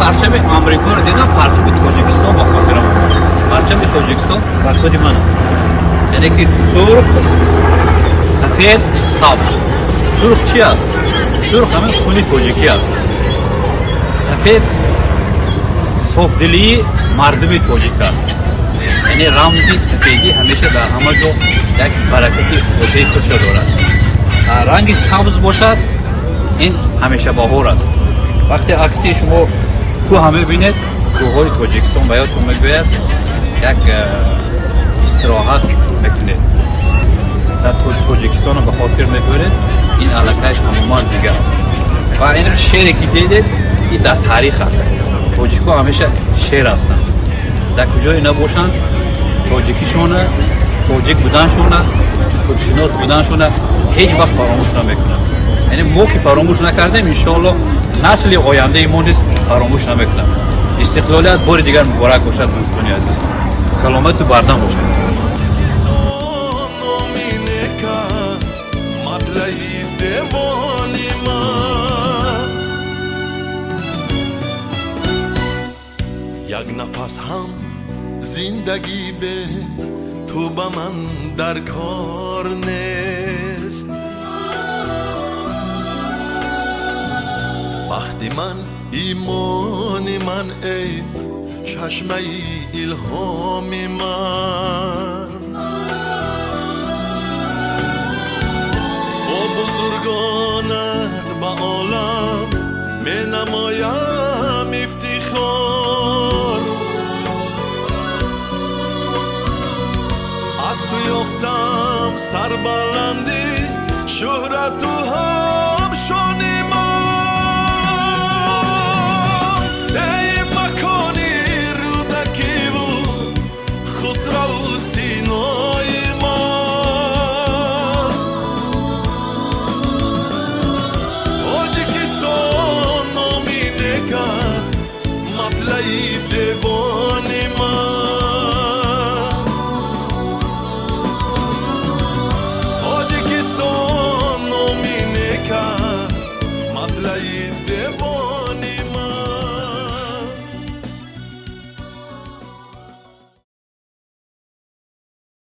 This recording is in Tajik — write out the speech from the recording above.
Парчами Амрикоро дидам, парчами Тоҷикистон ба хотирам омад. Парчами Тоҷикистон бар худи ман аст, яъне ки сурх, сафед, сабз. Сурх чи аст? Сурх ҳамин хуни тоҷикӣ аст. Сафед софдилии мардуми тоҷик аст, яъне рамзи сафедӣ ҳамеша дар ҳама ҷо як баракати хосаи худшо дорад. Ранги сабз бошад, ин ҳамеша баҳор аст. Вақте акси шумо кӯҳа мебинед, кӯҳҳои Тоҷикистон ба ёдтон мегӯяд, як истироҳат мекунед, дар Тоҷикистонро ба хотир мебаред. Ин аллакай тамоман дигар аст. Ва ин шере ки дидед, ин дар таърих аст. Тоҷикҳо ҳамеша шер ҳастанд, дар куҷое набошанд, тоҷикишона, тоҷик буданшона, худшинос буданшона ҳеҷ вақт фаромӯш намекунанд. Яъне мо ки фаромӯш накардем, иншоалло насли ояндаи мо низ фаромӯш намекунад. Истиқлолият бори дигар муборак бошад, дӯстони азиз, саломату бардам бошед. Номи нека матлаи девони ман, як нафас ҳам зиндагӣ бе ту ба ман дар кор нест. Бахти ман, имони ман, эй чашмаи илҳоми ман, бо бузургонат ба олам менамоям ифтихор. Аз ту ёфтам сарбаландӣ, шӯҳрату